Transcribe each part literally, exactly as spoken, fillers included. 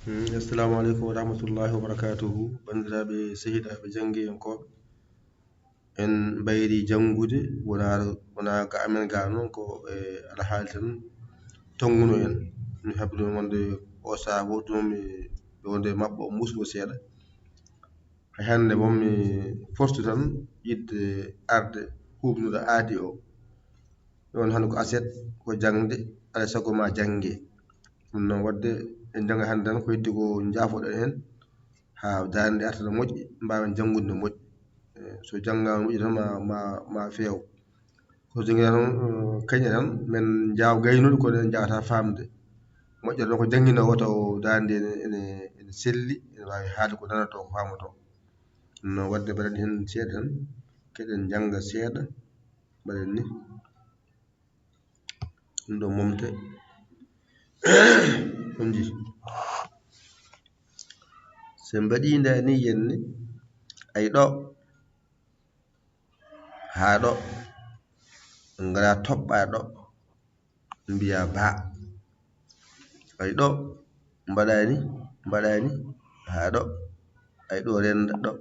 Assalamu aleykum wa rahmatullahi wa barakatuhu. Banndiraaɓe sehilaaɓe janngiyankooɓe, en mbayri janngude, wonaa, wonaa ga amen ga noon, ko e alhaali tan tonnguno en. Mi habri wonde o sahaa woɗɗuno mi wonde maɓɓo musgo seeɗa. Hay hannde moom mi fortu tan yiɗde arde huuɓnude aadi o. Ɗon hannde ko aset, ko jaŋde, alaa e sago ma jannge. Ɗum noon waɗde en jannga hannde tan ko heddi ko njaafoɗen heen haa daande arta no moƴƴi, mbaawen janngude no moƴƴi. Eh, so janngaama moƴƴi tan ma, ma, ma feew. Ko janngi tan, eh, kañe tan men njaaw gaynude kono en njaawata faamde. Moƴƴata noon ko jannginoowo taw daande ene, ene, ene selli, ene waawi haalde ko nanatoo, ko faamatoo. Ɗum noon waɗde mbaɗen heen seeɗa tan, keɗen njannga seeɗa, mbaɗen ni. Ɗum ɗo momte. On njii. So en mbaɗii ndaa ni yenne, ay ɗo, haa ɗo, ngara toɓɓaa ɗo, mbiyaa baa. Ay ɗo, mbaɗaa ni, mbaɗaa ni, haa ɗo, ay ɗo rennda ɗo.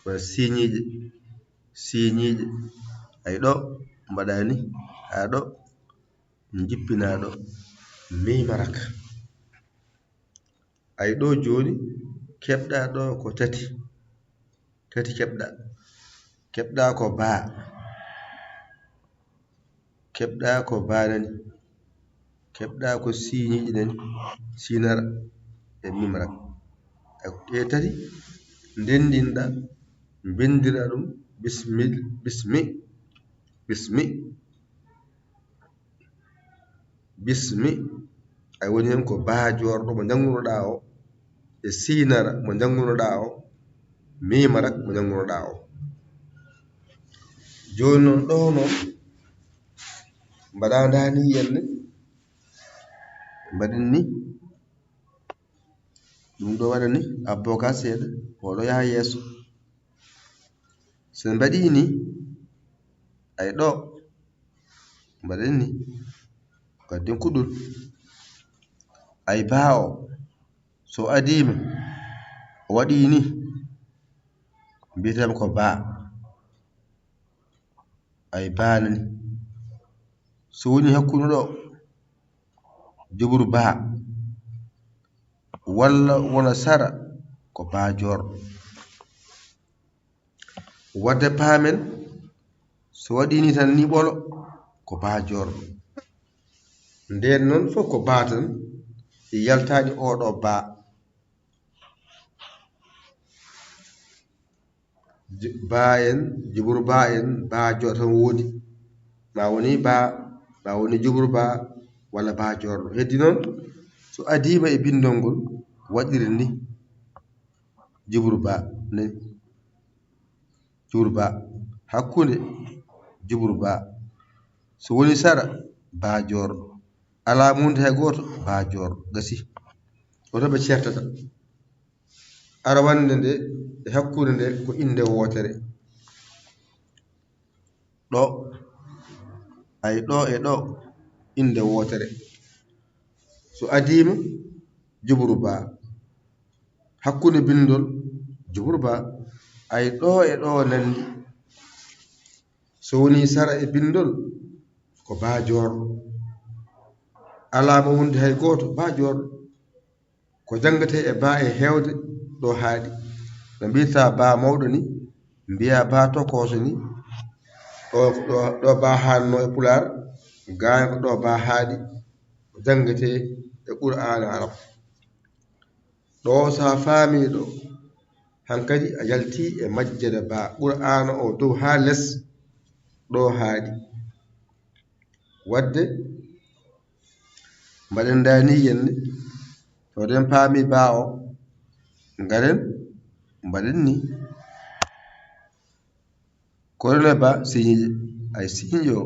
Wona siiñiiɗe, siiñiiɗe. Ay ɗo, mbaɗaa ni, haa ɗo, njippinaa ɗo. Miima raka. Ay ɗo jooni, keɓɗaa ɗo ko tati. Tati keɓɗaa. Keɓɗaa ko baa. Keɓɗaa ko baa nani. Keɓɗaa ko siiñiiɗe nani. Siinara e miima raka. Ay ɗe tati, ndenndinɗaa, mbinndiraa ɗum bismi, bismi, bismi. Bismi, ay woni heen ko baa joorɗo mo njanngunoɗaa o, e siinara mo njanngunoɗaa o, miima raka mo njanngunoɗaa o. Jooni noon ɗo noon, mbaɗaa ndaa ni yenne, mbaɗen ni, ɗum ɗo waɗa ni, abbo ka seeɗa, oɗo yaha yeeso. So en mbaɗii ni, ay ɗo, mbaɗen ni, gadden kuɗol. Ay baa o, so adiima, o waɗii ni, mbiyeten ko baa. Ay baa nani. So woni hakkunde ɗo, jubru baa. Walla wona sara, ko baa joorɗo. Waɗde paamen, so waɗii ni tan ni ɓolo, ko baa joorɗo. Ndeen noon fof ko baa tan, yaltaani oo ɗo baa. J-, baa en, jubru baa en, baa joorɗo tan woodi. Ma woni baa, ma woni jubru baa, walla baa joorɗo. Heddi noon, so adiima e binndol ngol, waɗiren ni. Jubru baa, ni. Jubru baa. Hakkunde, jubru baa. So woni sara, baa joorɗo. Alaa mum hay gooto, baa joorɗo. Gasi. Oto ɓe ceertata. Ara wannde nde e hakkunde nde ko innde wootere. Ɗo, ay ɗo e ɗo, innde wootere. So adiima, jubru baa. Hakkunde binndol, jubru baa. Ay ɗo e ɗo nanndi. So woni sara e binndol, ko baa joorɗo. Alaa mo wondi hay gooto, baa joorɗo. Ko janngetee e baa e heewde ɗo haaɗi. No mbiyata baa mawɗo ni, mbiyaa baa tokooso ni. Ɗo, ɗo, ɗo baa haannoo e Pulaar, gaa ko ɗo baa haaɗi. Ko janngetee e Qur'aana Arab. Ɗo so a faamii ɗo, hankadi a yaltii e majjere baa Qur'aana o dow haa les, ɗo haaɗi. Waɗde, mbaɗen ndaa ni yenne, so eɗen paami baa o, ngaren, mbaɗen ni. Ko rene baa siiñiiɗe, ay siiñiiɗe o,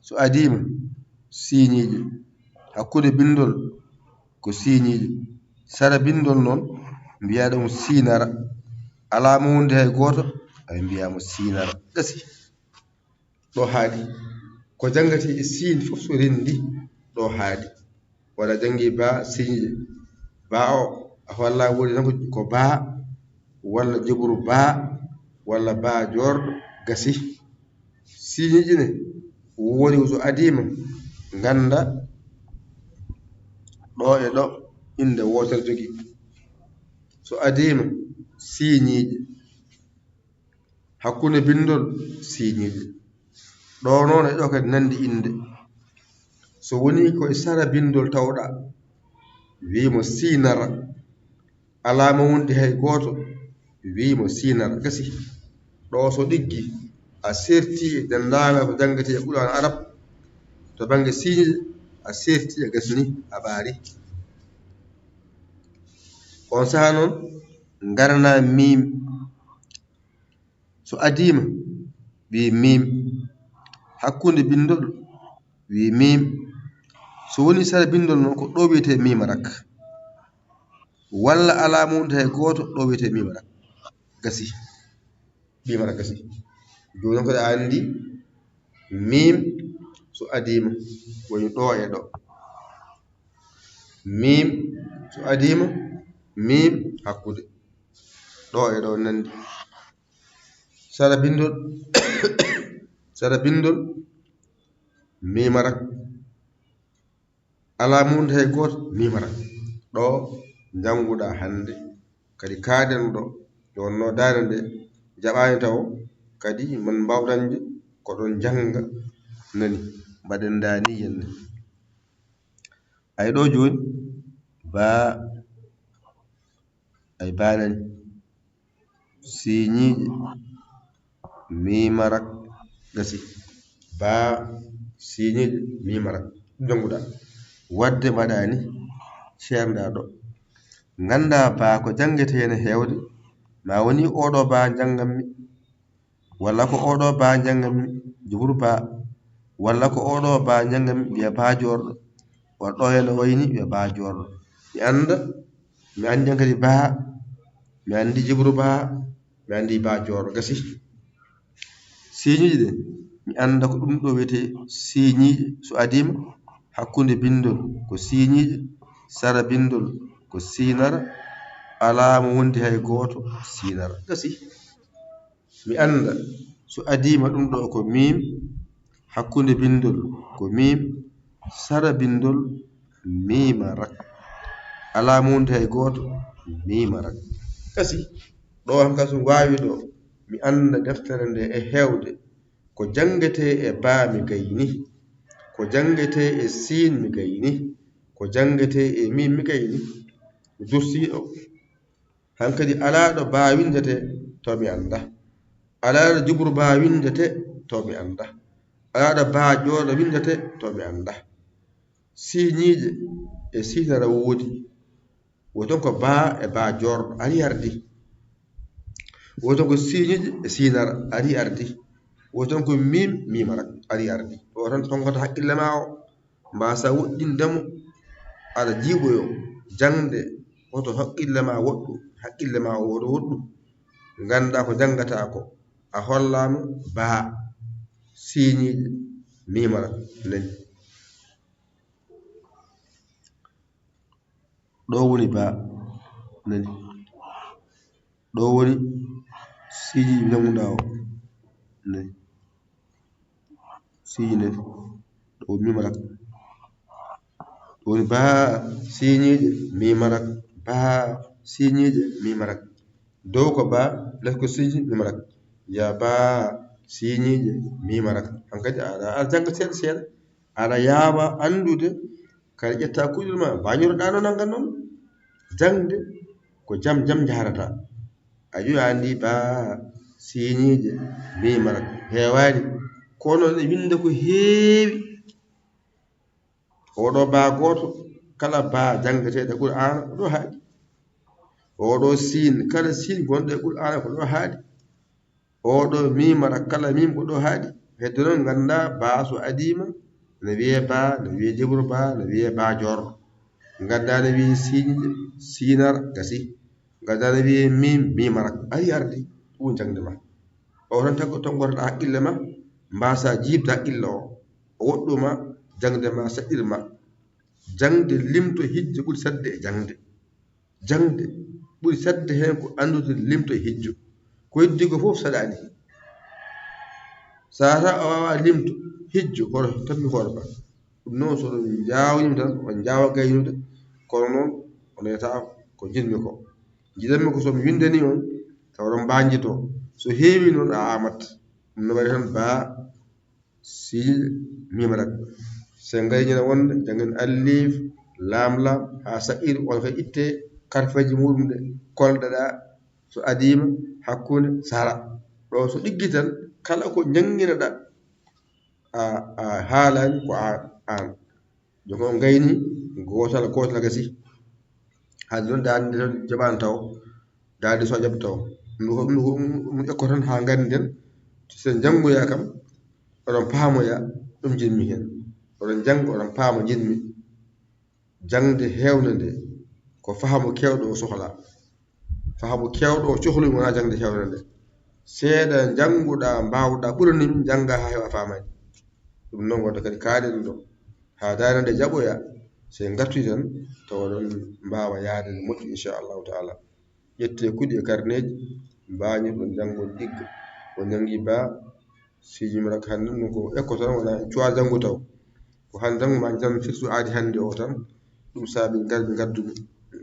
so adiima, siiñiiɗe. Hakkunde binndol, ko siiñiiɗe. Sara binndol noon, mbiyaa ɗum siinara. Alaa mo wondi hay gooto, ay mbiyaa mo siinara. Gasi. Ɗo haaɗi. Ko janngetee e siin fof so renndi, ɗo haaɗi. Wona janngi baa siiñiiɗe. Baa o, A falla woni tan ko baa walla jibru baa walla baa joorɗo gasi. Siiñiiji ne woni so adiima ngannda ɗo e ɗo innde wootere jogii. So adiima siiñiiji hakkunde binndol siiñiiji. Ɗo noon e ɗo kadi nanndi innde. So woni ko e sara binndol tawɗa wiimo siinara. Alaa mo wondi hay gooto wiimo siinara gasi. Ɗo so ɗiggi a serti e denndaangal ko janngetee e Qur'aan Arab to bannge siiñiiji a serti e gasni a ɓaari. On saha noon ngarana miim. So adiima wi miim. Hakkunde binndol wi miim. So woni sara binndol noon ko ɗo wiyetee miima rak. Walla alaa mum tawi gooto ɗo wiyetee miima rak. Gasi. Miima rak gasi. Jooni noon kadi a anndi miim so adiima woni ɗo e ɗo. Miim so adiima miim hakkunde. Ɗo e ɗo nanndi. Sara binndol sara binndol miima rak. Alaa mum hay gooto miima rak. Ɗo njannguɗaa hannde kadi kaaɗen ɗo ɗo wonno daande nde jaɓaani tawo kadi mon mbaaw dañde ko ɗon njannga nani mbaɗen ndaani yenne. Ay ɗo jooni baa ay baa nani. Siiñiiɗe miima rak gasi. Baa siiñiiɗe miima rak. Jannguɗaa. Waɗde mbaɗaani ceerndaa ɗo. Nganndaa baa ko janngetee ene heewde. Ma woni oɗo baa njanngammi. Walla ko oɗo baa njanngammi jibru baa. Walla ko oɗo baa njanngammi wiya baa joorɗo. Walla ɗo ene wayni wiya baa joorɗo. Mi annda, mi anndi kadi baa, mi anndi jibru baa, mi anndi baa joorɗo. Gasi. Siiñiiɗe ɗe mi annda ko ɗum ɗo wiyetee siiñiiɗe so adiima hakkunde binndol ko siiñiiɗe, sara binndol ko siinara, alaa mo wondi hay gooto siinara. Gasi. Mi annda so adiima ɗum ɗo ko miim, hakkunde binndol ko miim, sara binndol miima rak. Alaa mum hay gooto miima rak. Gasi. Ɗo kam so waawi ɗo mi annda deftere nde e heewde ko janngetee e baa mi gayni, ko janngetee e siin mi gayni, ko janngetee e miim mi gayni. Mi dursiiɗo. Hankadi alaa ɗo baa winndetee to mi annda. Alaa ɗo jibru baa winndetee to mi annda. Alaa ɗo baa joorɗo winndetee to mi annda. Siiñiiɗe e siinara woodi. Woton ko baa e baa joorɗo ari ardi. Woton ko siiñiiɗe e siinara ari ardi. Woton ko miim miimara ari ardi. Ɗo tan tonngata hakkille maa o. Mbaasa woɗɗinde mo aɗa jiiɓoyo jaŋde hoto haqqille ma woɗɗu haqqille ma o woto woɗɗu ngannda ko janngataa ko a hollaama baa siiñiiɗe miimara nani. Ɗo woni baa nani. Ɗo woni siiñiiɗe jannguɗaa o nani. Siiñiiɗe ɗo miima rak. Ɗo woni baa siiñiiɗe miima rak. Baa siiñiiɗe miima rak. Dow ko baa les ko siiñiiɗe miima rak. Ya baa siiñiiɗe miima rak. Hankadi aɗa aɗa jannga seeɗa seeɗa. Aɗa yaawa anndude kadi ƴetta kuɗol ma mbañoroɗaa no nanngan noon. Jaŋde ko jam jam njahrata. A ƴuwa anndi baa siiñiiɗe miimara heewaani kono ne winnda ko heewi. Oɗo baa gooto kala baa janngeteeɗo Qur'aana ko ɗo haaɗi. Oɗo siin kala siin gonɗo e Qur'aana ko ɗo haaɗi. Oɗo miimara kala miim ko ɗo haaɗi. Hedde noon ngannda baa so adiima ne wiyee baa ne wiyee jibru baa ne wiyee baa joorɗo. Ngannda ne wiyee siiñiiɗe siinara gasi. Ngannda ne wiyee miim miimara ari ardi ɗum jaŋde ma. O tan taggo tonngorɗa haqqille ma mbaasa jiibde haqqille o. O woɗɗuma jaŋde ma saɗɗir ma. Jaŋde limto hijja ɓuri saɗde e jaŋde. Jaŋde ɓuri saɗde heen ko anndude limto e hijjo. Ko heddi ko fof saɗaani heen. So a taw a waawaa limto, hijjo, hoto tammi hoore ma. Ɗum noon, so oɗon njaawniima tan, on njaawa gaynude, kono noon, on netataa ko njiɗmi ko. Njiɗanmi ko so mi winndanii on, taw oɗon mbaajitoo. So heewii noon, a aamat. Ɗum no wayi tan baa, siin, miim, rag. So en ngarii ñande wonnde, njanngen alif, laam, laam, haa saɗɗiire, on kadi ittee karfeeji muuɗum ɗe kolɗa-ɗaa, so adiima, hakkunde, sara. Ɗo so ɗiggi tan, kala ko njanngina-ɗaa, a, a haalaani ko aan, aan. Jooni ko on ngayni, gootal, gootal gasi. Hade noon daande nde tan jaɓaani taw, daande so jaɓi taw. Ɗum ko, ɗum ko, ɗum ekko tan haa ngannden, so en njanngoyaa kam, oɗon paamoya, ɗum njiɗmi heen. Oɗon njannga, oɗon paama, njiɗmi. Jaŋde heewnde nde, ko fahaamu keewɗo o sohlaa. Fahaamu keewɗo o cohli wonaa jaŋde heewnde nde. Seeɗa njanngu-ɗaa, mbaaw-ɗaa, ɓurani min njannga haa heewa faamani. Ɗum noon wonta kadi kaaɗen ɗo. Haa daande nde jaɓoya, so en ngartii tan, tawa oɗon mbaawa yahde no moƴƴi, inchallahu taala. Ƴettee kuɗi e karneeji, mbaañirɗon janngol ɗigga. O njanngi baa, siijim rak hannde ɗum ko ekko tan, wona cuwaa janngu taw. Ko hannde tan, ma jam firtu aadi hannde o tan, ɗum saabi ngarmi ngadduɗum.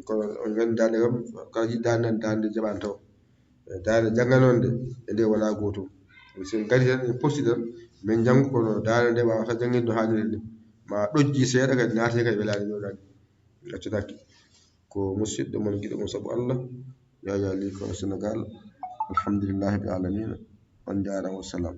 Kono on nganndi daande kam, kala jiɗ daande nan daande jaɓaani taw. E daande jannganoonde e nde wonaa gootum. So en ngarii tan, en potti tan, min njanngu kono daande nde waawata jannginde no haaniri ni. Ma ɗojji seeɗa kadi naati kadi welaani welaani. Accataaki. Ko musidɗo mon giɗo mon sabu Allah, Yaya Ly ko Sénégal. Alhamdulillahi rabbil alamina. On njaaraama, wassalam.